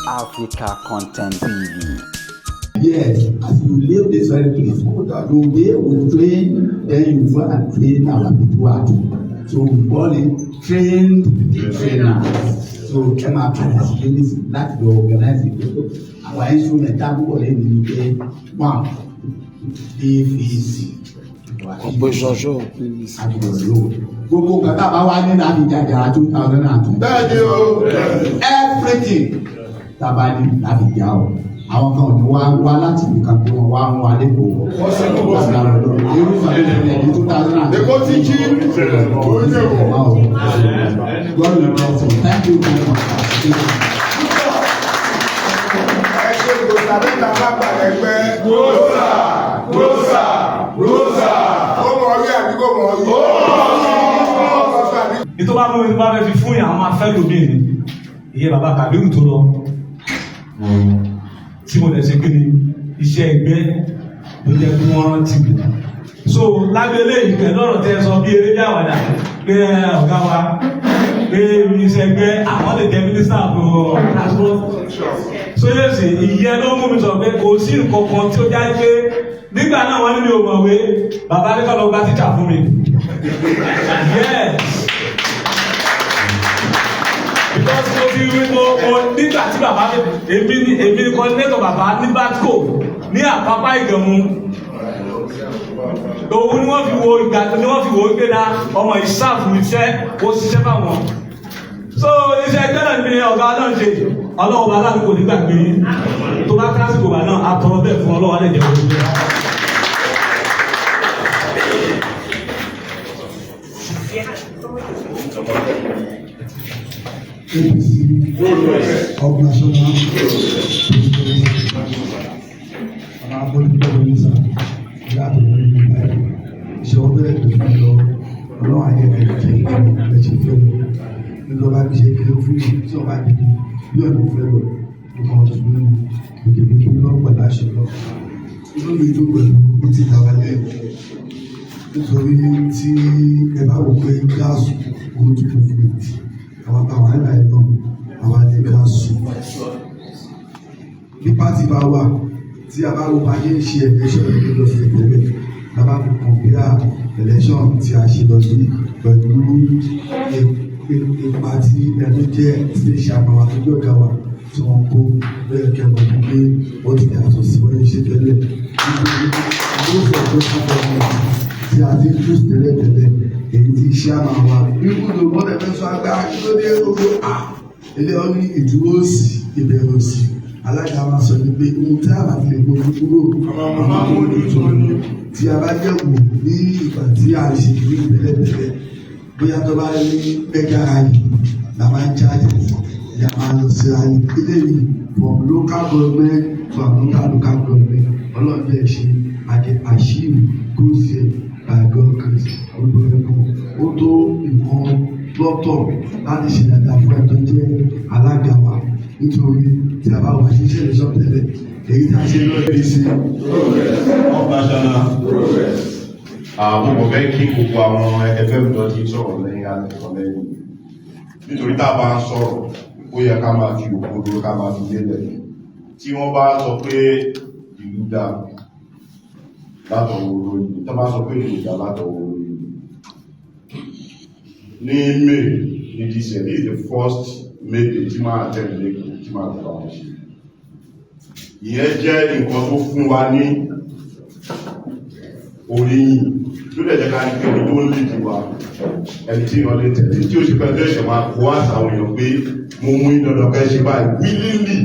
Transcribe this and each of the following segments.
Africa Content TV. Yes, as you leave this very place, you will train, then you go and train our people at home. So we call it trained the trainers. So ẹ máa padà sí clinic láti lọ organize ìgbésò. Àwọn instrument tá a púpọ̀ lé ní pé one, PVC. Operation show PVC. Àgbọ̀dọ̀ lò. Gbogbo nǹkan tá a bá wá ní láti jàjà 2002. Bẹ́ẹ̀ni o. Everything tá a bá ní láti jà o. Àwọn kan ò ní wá wá láti ibìkan pé wọ́n wá ń wá lẹ́kọ̀ọ́. Lágbára Ọlọ́run. Irúfẹ́ ìṣẹ̀lẹ̀ ní 2002. Èkó ti jí. Wow. God will bless you. Thank you very much. Ẹ ṣe gbòòsà mẹ́ta bá gbà lẹ́gbẹ́. Gbòòsà, gbòòsà, gbòòsà. Ó mọ̀ rí àbí kò mọ̀ rí? Ó mọ̀ rí. Ní tó bá mú mi, tó bá fẹ́ fi fún yàn, àwọn máa fẹ́ lómi ni ìyẹn bàbá Kàbírù tó lọ tí mo lè ṣe kí ni iṣẹ́ ẹgbẹ́ ló jẹ́ kí wọ́n rántí mi. So lábẹ́ eléyìí, pẹ̀lú ọ̀rọ̀ tẹ́ ẹ sọ bí eré bí àwàdà pé ọ̀gá wa pé iṣẹ́ ẹgbẹ́ àwọn lè jẹ́ mínísítà fún transport, so yóò ṣe ìyẹn ló mú mi sọ pé kò sí nǹkan kan tí ó jáde pé nígbà náà wọ́n ní mi ò mọ̀wé, bàbá ní kọ́ lọ gba tíṣà fún mi. Yes, because mo ti rí mo nígbà tí bàbá mi, èmi ni coordinator bàbá ní Batco ní Àpápá Ìgànmú. Òun ni wọ́n fi wo ìgbà ni wọ́n fi wo pé na ọmọ ìsáàfù iṣẹ́ ó ṣiṣẹ́ fáwọn. So iṣẹ́ ẹgbẹ́ náà ní ọ̀gá náà ṣe. Ọlọ́wọ́ bá láti kò ní gbàgbé yín. Tó bá kásìkò bá náà àtọ̀rọ̀ bẹ́ẹ̀ fún ọlọ́wọ́ lè jẹ́ òun. APC of National President, àwọn agbóhùnjẹ onísà ní àtọ̀wọ́ nínú báyìí iṣẹ́ wọn bẹ̀rẹ̀ tó fi lọ. Ọlọ́run ayẹyẹ jẹ́ ẹ̀ṣẹ̀ fẹ́ lọ nígbà bá fi ṣe kí ó fún yìí tí wọ́n bá dìbò bí ọ̀nà fẹ́ lọ nǹkan ọ̀tún nínú ìdìbò tó lọ pẹ̀lú àṣẹ lọ. Inú mi dùn pẹ̀lú bí ti dà wálé, nítorí tí ẹ bá wò pé gáàsì owó tó kún fún mi, àwọn àtàwọn àìlà ẹ̀ náà àwọn àlè gáàsì bí party bá wà, tí a bá wo bá ṣe ń ṣe election ní Lagos State tẹ́lẹ̀, la bá fi compare election tí a ṣe lọ sí pẹ̀lú ipa tí ẹni jẹ́ state chairman wa tó jẹ́ ọ̀gá wa tí wọ́n kó bẹ́ẹ̀, kẹ́mọ̀ ní pé ó ti yàtọ̀ sí wọ́n ṣe tẹ́lẹ̀, nítorí most of those government tí a ti ń choose tẹ́lẹ̀ tẹ́lẹ̀, èyí tí chairman wa ibùdó mọ́tẹ́ fẹ́ sọ agbára kí ló dé gbogbo à ilé ọ ní ìdúró sí ìbẹ̀rù sí. Alága wa sọ ní pé ohun tí a bá fi lè gbójú kúrò, àwọn amójútó ní tí a bá jẹ́ wò ní ìgbà tí a ṣe ní tẹ́lẹ̀tẹ́lẹ̀, bóyá tó bá ní mega rally la máa ń jáde, ní a máa lọ sí rally eléyìí from local government to another local government. Ọlọ́run bẹ́ẹ̀ ṣe àjẹ achieve goals here by God grace. Gbogbo ẹ̀kọ́ ó tó nǹkan lọ́tọ̀ láti ṣe dáadáa fún ẹ tó jẹ́ alága wa, nítorí tí a bá wà ṣiṣẹ́ ìṣọ́ tẹ́lẹ̀, èyí tí a ṣe lọ́ọ́ APC of National. Àwọn mo fẹ́ kí gbogbo àwọn ẹgbẹ́ mi tó ti sọ̀rọ̀ lẹ́yìn àtẹ̀kọ́ lẹ́yìn, nítorí tá a bá ń sọ̀rọ̀, ó yẹ ká máa fi òkodoro ká máa fi lélẹ̀. Tí wọ́n bá sọ pé ìlú dá látọwọ́ olórí, tó bá sọ pé ìlú dá látọwọ́ olórí ní May ní this year, this is the first May Day tí máa attend lẹ́kọ̀ọ́ tí máa bá wọn ṣe. Ìyẹn jẹ́ nǹkan tó fún wa ní oríyìn, tó lè jẹ́ ká ní pé ẹni tó ń lead wa, ẹni tí ìran lè tẹ̀lé, tí ó ṣe pẹ́ tó ẹ̀ṣẹ̀ máa kó àṣà àwọn èèyàn pé mo mú ìdandan kẹ́ ṣe báyìí willingly,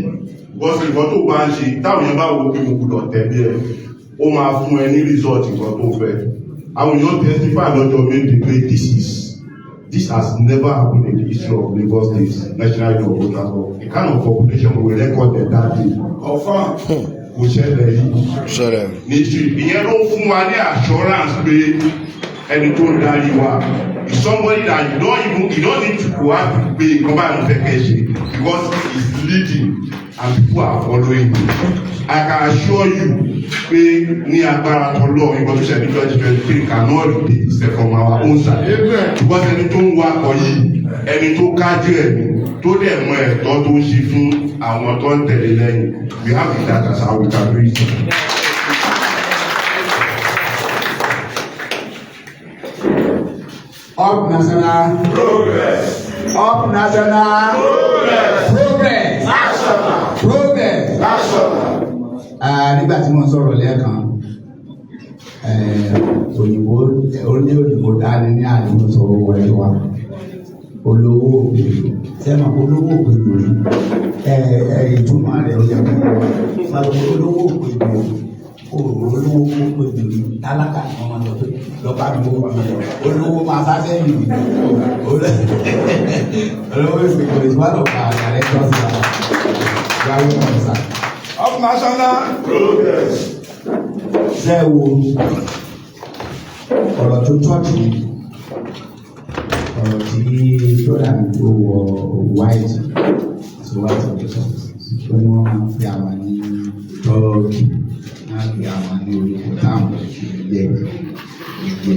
because nǹkan tó bá ń ṣe, táwọn èèyàn bá wo pé mo gbọ́dọ̀ tẹ̀lé ẹ, ó máa fún ẹ ní result nǹkan tó fẹ́. Àwọn èèyàn testify lọ́jọ́ méje pé this has never happened in the history of Lagos State National Union of Road Transport, the kind of population we recorded that day. Kò ṣẹlẹ̀ yìí Ṣẹlẹ̀. ní street. Ìyẹn ló fún wa ní assurance pé ẹni tó ń darí wa is somebody that you don't need to go out pé nǹkan báyìí mo fẹ́ kẹ́ ṣe, because he is leading and people are following him. I can assure you pé ní agbára tọ́lọ́, nǹkan tó ṣẹlẹ̀ ní 2023 cannot repeat itself from our own side, because ẹni tó ń wakọ̀ yìí, ẹni tó kájú ẹ̀ ní. tó dẹ̀ mọ ẹ̀tọ́ tó ń ṣe fún àwọn tó ń tẹ̀lé lẹ́yìn. We have the data, sir. We can do it. Up national Progress. Up national Progress. Progress. National. Progress. National. Ah, nígbà tí mo ń sọ̀rọ̀ lẹ́ẹ̀kan, òyìnbó orílẹ̀ òyìnbó dání ní àdúgbò sọ̀rọ̀ wọlé wa, olówó òpèlú sẹ́nu, olówó òpèlú rí ẹ ẹ ìtumọ̀ rẹ̀ ó yẹ kó wà olówó òpèlú, olówó òpèlú rí. Tálákà ni wọ́n máa lọ pé lọ́ba mi wọ́n máa lọ, olówó máa bá sẹ́yìn mi. Olówó òpèlú is one of our directors now. You are welcome, sir. Up national. Progress. Ṣe wo ọ̀rọ̀ tó tọ́jú mi, ọ̀rọ̀ tí brother mi tó wọ white tó white ọ̀dọ́sọ̀ tó ní, wọ́n máa ń pe àwọn ní tọ́ọ̀gì, máa ń pe àwọn ní orúkọ táwọn yẹ yẹ.